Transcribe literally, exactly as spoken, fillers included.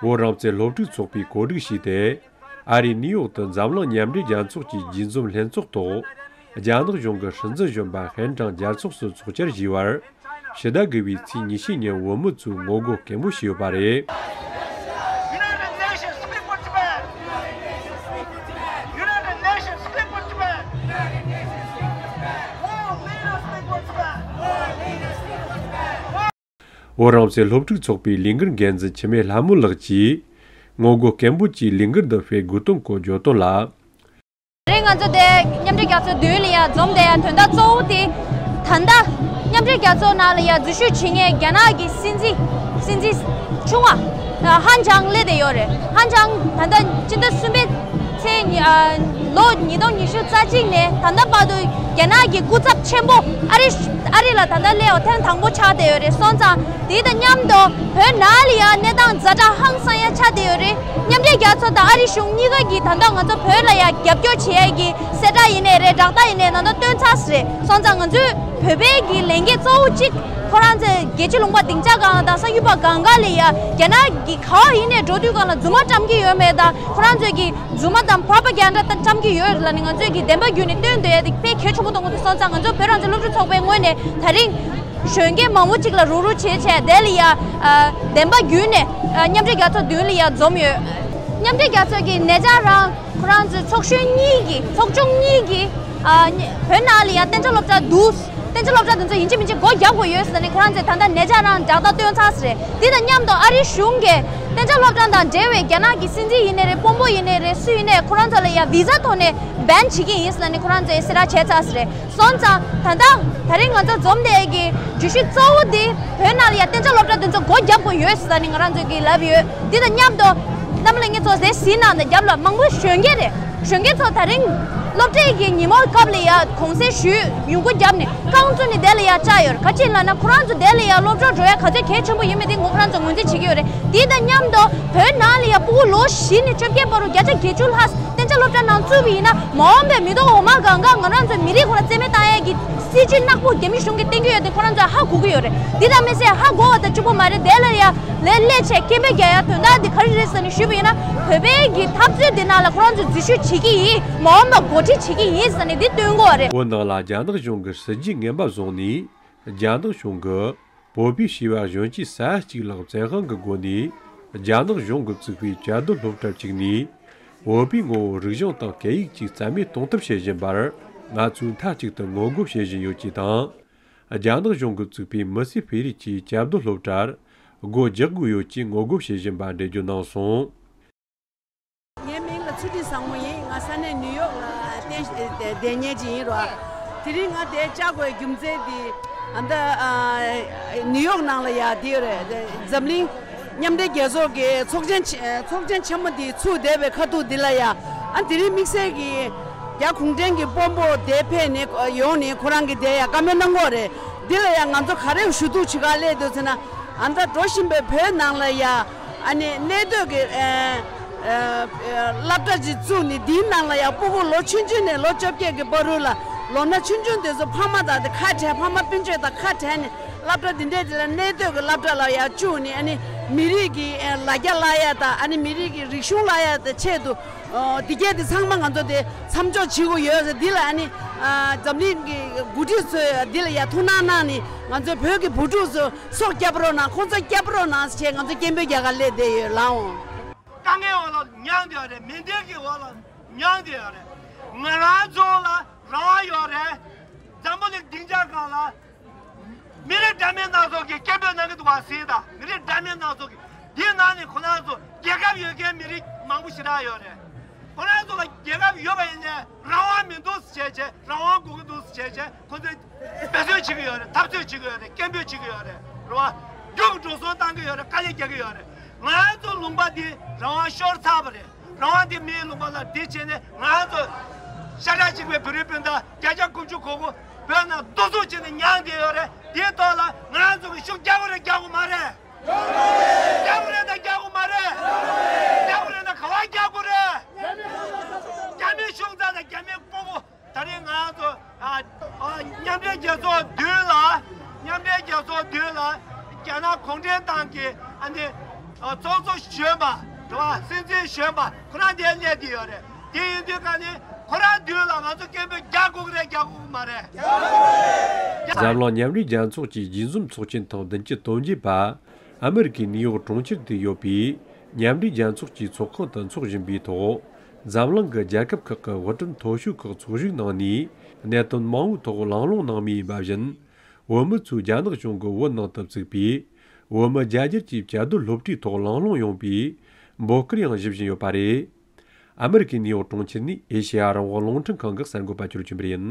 བོད་རང་བཙན་སློབ་ཕྲུག་ཚོགས་པས་གོ་སྒྲིག་བྱས་ཏེ། ཨ་རིའི་ནིའུ་ཡོག་ཏུ་འཛམ་གླིང་མཉམ་འབྲེལ་རྒྱལ་ཚོགས་ཀྱི་རྒྱས་འཛོམས་ལྷན་ཚོགས་ཐོག་རྒྱ་ནག་གཞུང་གི་སྲིད་འཛིན་གཞོན་པ་ཧན་ཀྲང་རྒྱལ་ཚོགས་སུ་ཚོགས་བཅར་ཞུས་པར། ཕྱི་ཟླ་དགུ་པའི་ཚེས་ཉི་ཤུ་ཉིན་བོད་མི་ཚོས་ངོ་རྒོལ་སྐད་འབོད་བྱས་ཡོད་པ་རེད། United Nations, speak for Tibet! United Nations, speak for Tibet! World leaders, speak for Tibet! World leaders, speak for Tibet! བོད་རང་བཙན་སློབ་ཕྲུག་ཚོགས་པའི་ལས་འགུལ་འགན་འཛིན་འཆི་མེད་ལྷ་མོ་ལགས་ཀྱིས་ངོ་རྒོལ་སྐད་འབོད་ཀྱི་ལས་འགུལ་འདི་སྤེལ་དགོས་དོན་སྐོར་བརྗོད་དོན་ལ། དེ་རིང་ང་ཚོ་དེ་མཉམ་འབྲེལ་རྒྱལ་ཚོགས་མདུན་ལ་ཡ་འཛོམས་བསྡད་ཡ་དོན་དག་གཙོ་བོ་དེ། ད་ལྟ་མཉམ་འབྲེལ་རྒྱལ་ཚོགས་ནང་ལ་ཡ་འཛུལ་ཞུགས་བྱེད་མཁན་རྒྱ་ནག་གི་སྲིད་འཛིན་སྲིད་འཛིན་ཆུང་བ་ཧན་ཅང་སླེབས་བསྡད་ཡོད་རེད། ཧན་ཅང་ད་ལྟ་སྤྱི་ཟླ་གསུམ་པའི་ཚེས་ཉི་ཨ། ལོ་ཉིས་སྟོང་ཉི་ཤུ་རྩ་གཅིག་ནས་ད་ལྟ་བར་དུ་རྒྱ་ནག་གི་སྐུ་ཚབ་ཆེན་པོ་ཨ་རི་ཨ་རི་ལ་ད་ལྟ་སླེབས་པ་ཐེངས་དང་པོ་ཆགས་བསྡད་ཡོད་རེད། སོང་ཙང་དེ་དང་མཉམ་དུ་བོད་ནང་ལ་ཡང་གནས་སྟངས་ཛ་དྲག་ཧང་སང་ཡ་ཆགས་བསྡད་ཡོད་རེད། མཉམ་འབྲེལ་རྒྱལ་ཚོགས་དང་ཨ་རི་གཞུང་གཉིས་ཀ་གིས་ད་ལྟ་ང་ཚོ་བོད་ལ་ཡང་རྒྱབ་སྐྱོར་བྱེད་ཡ་གི་གསལ་བསྒྲགས་ཡིན་ནའི་རེད། བསྒྲགས་གཏམ་ཡིན་ནའི་ད་ལྟ་བཏོན་ཚར་ཟེར་རེད། སོང་ཙང་ང་ཚོས་བོད་པའི་གི་ལས་འགན་གཙོ་བོ་གཅིག་ཁོ་རང་ཚོའི་རྒྱལ་སྤྱི་ལུང་པ་སྡིངས་ཆ་སྒང་ལ་དང་ས་ཡུལ་པ་སྒང་ག་ལ་ཡ་རྒྱ་ནག་གི་ག་བ་ཡིན་ནའི་འགྲོ་དུས་སྒང་ལ་རྫུན་མ་བཀྲམ་གྱི་ཡོད་མེད་དང་ཁོ་རང་ཚོའི་གི་རྫུན་མ་དང་propaganda་ད་བཀྲམ་གྱི་ཡོད་ལབ་ནས་ང་ཚོས་ཀྱི་བདེན་པ་བརྒྱུད་ནས་སྟོན་འདོད་ཡ་དེ་དཔེ་གལ་ཆེན་པོ་མཐོང་གི་འདུག་སོང་ཙང་ང་ཚོ་བོད་རང་བཙན་སློབ་ཕྲུག་ཚོགས་པའི་ངོས་ནས་ད་རིང་གཞོན་སྐྱེས་མང་པོ་ཅིག་ལ་རོགས་རོགས་བྱས་བྱས་དེ་ལ་ཡ་ཨ། བདེན་པ་བརྒྱུད་ནས་ཨ། མཉམ་འབྲེལ་རྒྱལ་ཚོགས་མདུན་ལ་ཡ་འཛོམས་ཡོད། མཉམ་འབྲེལ་རྒྱལ་ཚོགས་ཀྱི་ནེ་ཅ་རང་ཁོ་རང་ཚོའི་ཚོགས་གཞོན་གཉིས་ཀྱིས་ཚོགས་ཆུང་གཉིས་ཀྱིས་ཨ། བོད་ནང་ལ་ཡ་གཏན་འཇགས་སློབ་གྲྭ་འདུག་གཏན་འཇགས་སློབ་གྲྭ་དེ་ཚོ་ཡིན་གཅིག་མིན་གཅིག་སྒོ་རྒྱབ་དགོས་ཡོད་ཟེར་ནས་ཁོ་རང་ཚོས་ད་ལྟ་ནེ་ཅ་རང་བསྒྲགས་གཏམ་བཏོན་ཚར་ཟེར་རེད། དེ་དང་མཉམ་དུ་ཨ་རིའི་གཞུང་གིས་གཏན་འཇགས་སློབ་གྲྭ་དང་འབྲེལ་བའི་རྒྱ་ནག་གི་སྲིད་འཛིན་ཡིན་ནའི་རེད། དཔོན་པོ་ཡིན་ནའི་རེད། སུ་ཡིན་ནའི་ཁོ་རང་ཚོ་ལ་ཡ་བི་ཟ་ཐོག་ནས་བྷན་བྱེད་ཀྱི་ཡིན་ཟེར་ནས་ཁོ་རང་ཚོས་གསལ་བསྒྲགས་བྱས་ཚར་ཟེར་རེད། སོང་ཙང་ད་ལྟ་ད་རིང་ང་ཚོ་འཛོམས་བསྡད་ཀྱི་བརྗོད་གཞི་གཙོ་བོ་དེ་བོད་ནང་ལ་ཡ་གཏན་འཇགས་སློབ་གྲྭ་དེ་ཚོ་སྒོ་རྒྱབ་དགོས་ཡོད་ཟེར་ནས་ང་རང་ཚོས་ཀྱི་ལབ་ཡོད། དེ་དང་མཉམ་དུ་རྣམ་པ་ལྷན་རྒྱས་ཚོ་དེ་གཟིགས་གནང་དང་རྒྱབ་ལ་མང་པོ་གཞོན་སྐྱེས་རེད། གཞོན་སྐྱེས་ཚོ་ད་རིང་སློབ་གྲྭའི་གི་ཉིན་མོ་སྐབས་ལ་ཡ་གུང་སེང་ཞུས་ཡོང་སྒོ་བརྒྱབ་ནས་རྐང་བཙུགས་ནས་དེ་ལ་ཡ་བཅར་ཡོད་རེད། ག་ཅི་ལབ་ན་ཁོ་རང་ཚོ་དེ་ལ་ཡ་སློབ་གྲྭར་འགྲོ་ཡ་ག་ཚོད་གལ་ཆེན་པོ་ཡིན་མིན་དེ་ངོ་ཁོ་རང་ཚོ་ངོས་འཛིན་བྱེད་ཀྱི་ཡོད་རེད། དེ་དང་མཉམ་དུ་བོད་ནང་ལ་ཡ་ཕྲུ་གུ་ལོ་བཞི་ནས་བཅོ་བརྒྱད་བར་དུ་བརྒྱ་ཆ་བརྒྱད་ཅུ་ལྷག་གཏན་འཇགས་སློབ་གྲྭ་ནང་བཙུགས་པ་ཡིན་ན་མ་འོངས་པའི་མི་ཐོག་འོག་མ་སྒང་ག་ང་རང་ཚོའི་མི་རིགས་ཁོ་ན་རྩིས་མེད་བཏང་ཡས་ཀྱི་སྲིད་ཇུས་ནག་པོ་རྒྱ་མི་གཞུང་གིས་བསྟན་གྱི་ཡོད་དེ་ཁོ་རང་ཚོས་ཧ་གོ་གི་ཡོད་རེད། འདི་ལྟར་མི་ཚད་ཧ་གོ་བ་དང་གཅིག་པོ་མ་རེད། དེ་ལ་ཡ་ལས་སླེབས་བྱས་སྐད་འབོད་རྒྱག་ཡ་དོན་དག་འདི་ག་རེ་རེད་ཟེར་ནས་ཞུས་པ་ཡིན་ན་བོད་པའི་གི་འཐབ་རྩོད་འདི་ནང་ལ་ཁོ་རང་ཚོས་འཛུལ་ཞུགས་བྱེད་ཀྱི་ཡིན། མ་འོངས་པ་འགོ་ཁྲིད་བྱེད་ཀྱི་ཡིན་ཟེར་ནས་འདི་སྟོན་དགོས་པ་རེད། བོད་ནང་ལ་རྒྱ་ནག་གཞུང་གི་སྲིད་ཇུས་ངན་པ་བཟུང་ནས་རྒྱ་ནག་གཞུང་གི་བོད་པའི་བྱིས་པ་གཞོན་སྐྱེས་ས་ཡ་གཅིག་ལྷག་བཙན་དབང་གི་སྒོ་ནས་རྒྱ་ནག་གཞུང་གིས་བཙུགས་པའི་བཅའ་སྡོད་སློབ་གྲྭར་བཅུག་ནས་བོད་པའི་ངོ་བོ་རིག་གཞུང་དང་སྐད་ཡིག་བཅས་རྩ་མེད་གཏོང་ཐབས་བྱེད་བཞིན་པར་ང་ཚོས་མཐའ་གཅིག་ཏུ་ངོ་རྒོལ་བྱེད་བཞིན་ཡོད་ཅེས་དང་། རྒྱ་ནག་གཞུང་གིས་བཙུགས་པའི་མི་སེར་སྤེལ་རེས་ཀྱི་བཅའ་སྡོད་སློབ་གྲྭར་སྒོ་རྒྱག་དགོས་ཡོད་ཅེས་ངོ་རྒོལ་བྱེད་བཞིན་པ་འགྲེལ་བརྗོད་གནང་སོང་། ངའི་མིང་ལ་ཚུལ་ཁྲིམས་བཟང་མོ་ཡིན། ང་ས་གནས་ནིའུ་ཡོག་ལ་བསྡད་མཁན་ཅིག་ཡིན་རོ། དེ་རིང་ང་འདིར་བཅར་དགོས་རྒྱུ་མཚན་དེ་ཨ་མདའ་ནིའུ་ཡོག་ནང་ལ་ཡ་དེ་རེད། འཛམ་གླིང་མཉམ་འབྲེལ་རྒྱལ་ཚོགས་ཀྱི་ཚོགས་ཆེན་ཚོགས་ཆེན་ཆེན་མོ་དེ་ཚུགས་བསྡད་པའི་ཁ་ཐུག་འདི་ལ་ཡ་ཨ་དེ་རིང་དམིགས་བསལ་གྱི་རྒྱ་གུང་ཁྲན་གྱི་དཔོན་པོ་དེ་ཕེབས་ནས་ཡོང་ནས་ཁོ་རང་གིས་དེ་ཡ་བཀའ་མོལ་གནང་གི་ཡོད་རེད། འདི་ལ་ཡ་ང་ཚོ་ག་རེ་ཞུ་གཏུག་བྱེད་ག་སླེབས་འདུག་ཟེར་ན་ཨ་མདའ་འགྲོ་བཞིན་པའི་བོད་ནང་ལ་ཡ་ཨ་ནི་གནས་སྡོད་ཀྱི་ཨ་ཨ་སློབ་གྲྭ་ཅིག་བཙུགས་ནས་འདིའི་ནང་ལ་ཡ་ཕྲུ་གུ་ལོ་ཆུང་ཆུང་ནས་ལོ་བཅོ་བརྒྱད་ཀྱི་བར་དུ་ལ་ལོ་ན་ཆུང་ཆུང་དེ་ཚོ་ཕ་མ་དང་དེ་ཁ་བྲལ་ཕ་མ་སྤུན་མཆེད་དང་ཁ་བྲལ་ནས་སློབ་གྲྭ་འདི་འདྲས་དེ་ལ་གནས་སྡོད་ཀྱི་སློབ་གྲྭ་ལ་ཡ་བཅུག་ནས་ཨ་ནི་མི་རིགས་ཀྱི་ཨ་ལ་རྒྱ་བསླབ་ཡ་དང་ཨ་ནི་མི་རིགས་ཀྱི་རིག་གཞུང་བསླབ་ཡ་དང་ཆེད་དུ་ཨོ་འདི་གས་དེ་ཚང་མ་ང་ཚོ་དེ་མཚམས་འཇོག་བྱེད་དགོས་ཡོད་ཟེར། འདི་ལ་ཨ་ནི་ཨ་འཛམ་གླིང་གི་འགོ་ཁྲིད་ཚོས་འདི་ལ་ཡ་ཐུགས་སྣང་གནང་ནས་ང་ཚོའི་བོད་ཀྱི་བུ་ཕྲུག་ཚོ་སྲོག་སྐྱབས་རོགས་གནང་། ཁོང་ཚོ་སྐྱབས་རོགས་གནང་ཟེར་ང་ཚོ་སྐད་འབོད་རྒྱག་ག་སླེབས་བསྡད་ཡོད་ལགས། དཀའ་ངལ་འོག་ལ་མྱངས་བསྡད་ཡོད་རེད། མི་འདོད་ཀྱི་འོག་ལ་མྱངས་བསྡད་ཡོད་རེད། ང་རང་ཚོ་ལ་རང་དབང་ཡོད་རེད། འཛམ་བུ་གླིང་སྡིངས་ཆ་སྒང་ལ་མི་རིགས་འདྲ་མིན་སྣ་ཚོགས་ཀྱིས་སྐད་འབོད་གནང་གི་འདུག་པ་གཟིགས་དང་། མི་རིགས་འདྲ་མིན་སྣ་ཚོགས་ཀྱིས། འདིའི་ནང་ནས་ཁོ་རང་ཚོ་རྒྱལ་ཁབ་ཡོད་མཁན་མི་རིགས་མང་པོ་ཞེ་དྲག་ཡོད་རེད། ཁོ་རང་ཚོ་ལ་རྒྱལ་ཁབ་ཡོད་པ་ཡིན་ནའི་རང་དབང་མི་འདུག་ཟེར་བྱས་བྱས། རང་དབང་དགོས་ཀྱི་འདུག་ཟེར་བྱས་བྱས། ཁོ་ཚོས་འབད་བརྩོན་བྱེད་ཀྱི་ཡོད་རེད། འཐབ་རྩོད་བྱེད་ཀྱི་ཡོད་རེད། སྐད་འབོད་བྱེད་ཀྱི་ཡོད་རེད། རེད་བ། མགྱོགས་འགྲོ་སོང་བཏང་གི་ཡོད་རེད། དཀའ་ལས་རྒྱག་གི་ཡོད་རེད། ང་ཚོ་ལུང་པ་འདི་རང་དབང་ཤོར་ཚར་བ་རེད། རང་དབང་འདི་མིའི་ལུང་པ་ལ་འདི་བྱས་ནས་ང་ཚོ་ཤ་ཁྲག་གཅིག་པའི་བོད་རིགས་སྤུན་ཟླ་བརྒྱ་ཆ་དགུ་བཅུ་གོ་དགུ་བོད་ནང་སྡུག་རྩུབ་བྱས་ནས་མྱངས་བསྡད་ཡོད་རེད། དེའི་ཐོག་ལ་ང་ཚོ་གིས་ཤུགས་རྒྱག་དགོས་རེད། རྒྱག་དགོས་མ་རེད། རྒྱག་དགོས་རེད་དང་རྒྱག་དགོས་མ་རེད། རྒྱག་དགོས་རེད་དང་ག་པར་རྒྱག་དགོས་རེད། རྒྱ་མི་གཞུང་ཚབ་དང་རྒྱ་མི་དཔོན་པོ། ད་རེས་ང་ཚོ་ཨ་ཨ་མཉམ་འབྲེལ་རྒྱལ་ཚོགས་མདུན་ལ། མཉམ་འབྲེལ་རྒྱལ་ཚོགས་མདུན་ལ་རྒྱ་ནག་གུང་ཁྲན་ཏང་གི་ཨ་ནི་ ཚོགས་གཙོ་གཞོན་པ་རེད་བ། སྲིད་འཛིན་གཞོན་པ་ཁོ་རང་འདིར་སླེབས་བསྡད་ཡོད་རེད། དེ་ཡིན་དུས་ཀ་ནི་ཁོ་རང་མདུན་ལ་ང་ཚོ་སྐད་འབོད་རྒྱག་དགོས་ཀྱི་རེད། རྒྱག་དགོས་ཀྱི་མ་རེད། འཛམ་གླིང་མཉམ་འབྲེལ་རྒྱལ་ཚོགས་ཀྱི་རྒྱས་འཛོམས་ཚོགས་ཆེན་ཐེངས་བདུན་ཅུ་དོན་བརྒྱད་པ་ཨ་མེ་རི་ཀའི་ནིའུ་ཡོག་གྲོང་ཁྱེར་དུ་ཡོད་པའི་མཉམ་འབྲེལ་རྒྱལ་ཚོགས་ཀྱི་ཚོགས་ཁང་དུ་འཚོགས་བཞིན་པའི་ཐོག་འཛམ་གླིང་གི་རྒྱལ་ཁབ་ཁག་གི་དབུ་ཁྲིད་མཐོ་ཤོས་ཁག་ཚོགས་ཞུགས་གནང་ནས་གནད་དོན་མང་པོའི་ཐོག་གླེང་སློང་གནང་མུས་ཡིན་པ་བཞིན། བོད་མི་ཚོས་རྒྱ་ནག་གཞུང་གི་བོད་ནང་དུ་བཙུགས་པའི་བོད་མི་རྒྱ་སྒྱུར་གྱི་བཅའ་སྡོད་སློབ་གྲྭའི་ཐོག་གླེང་སློང་ཡོང་བའི་འབོད་སྐུལ་ཡང་ཞུ་བཞིན་ཡོད་པ་རེད། ཨ་མེ་རི་ཀའི་ནིའུ་ཡོག་གྲོང་ཁྱེར་ནས་ཨེ་ཤེ་ཡ་རང་དབང་རླུང་འཕྲིན་ཁང་གི་གསར་འགོད་པ་ཆོས་སྒྲོན་པ་ཡིན།